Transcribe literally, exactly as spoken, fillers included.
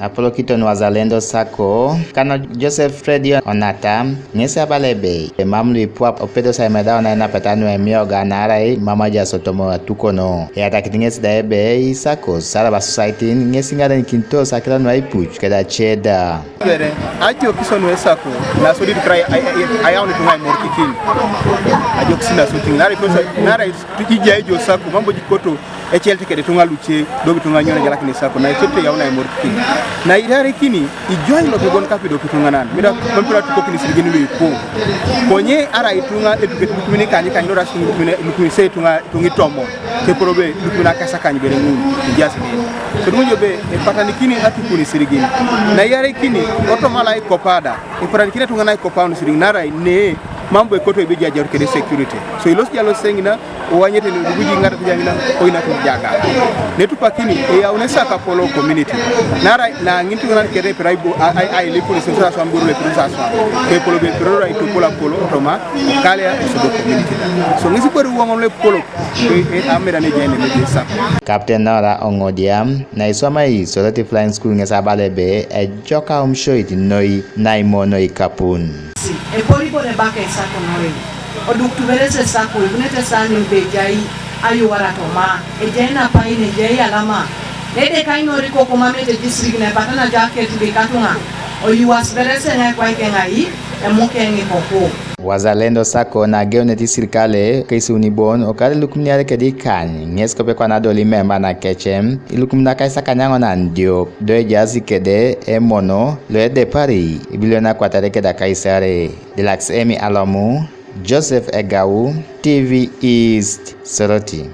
Apolokiton Wazalendo Sacco, kano Joseph Fredi Onata, ŋesi abala ebe, emam luipu apedosi aimeda oni ainapeta nuemioga naarai mam ajaas otoma atukono. Eyatakit ŋesi da ebe, i saccos, araba societin, ŋesi iŋarenikinitos akiro nuaipuc keda ace da. Bere, ajokis oni esako, nasodit krai ayaun ituŋa aimorikikin. Ajokis nasodit, naarai ijai ijo sako, mam bo jikoto, ecelt kede ituŋa luce, dobi ituŋa nyo nejalakini sako, na ecelt yaun aimorikikin. Na irarikini, ijoi lopegon kapido kituŋanan, mida mampira tukokini isirigin luipu. Konye arai ituŋa etuketi lukumin ikanyikany, doras lukumin, lukumin se ituŋa, ituŋa itomon. Keporo be lukumin akasakany bere ŋun, ijaas ŋin. Koduŋo jo be epatanikini atukun isirigin. Na iyarikini, otoma la ikopada, epatanikini etuŋa na ikopaun isirigin, narai ne, mam bo ekoto ebe jajaru kede security. So ilosi jalo seŋina, owanyete ni duguji ŋata tijaŋina, oinakin jaga. Netupakini, eyaune saka polo community. Narai, na ŋin tuŋanan kede pirai bo, a, a, a, ilipuni saswa mburu le piru saswa. Kepolo be piru rai tupula polo, otoma, kalia, esodo community da. So ŋesi kweri woŋon le polo, Amida ne jai nemejesa. Captain Nora Oŋodiam, na iswamai Soroti Flying School ŋes abala ebe, ejok aomishoit noi naimo noi kapun. Epol ibore baka esako noi. Oduk tuberese esako, ibunete sanin be ejai ayuwara toma, ejai napain, ejai alama. Nede kainori koko mamete district nepatana jaket bikatuŋa. Oyuwas berese ŋai kwaike ŋai, emuke ŋikoku. Wazalendo Sacco na ageunete isirikale keisiuni bon okar ilukumin iare kede ikany, ŋes kope kwana adol imemba nakecem ilukumin akaisakany aŋonan diop, do ejaas kede emono lo edepari ibilion akwatarei kede akaisarei. Dilaks Emi Alomu, Joseph Egau, T V East, Soroti.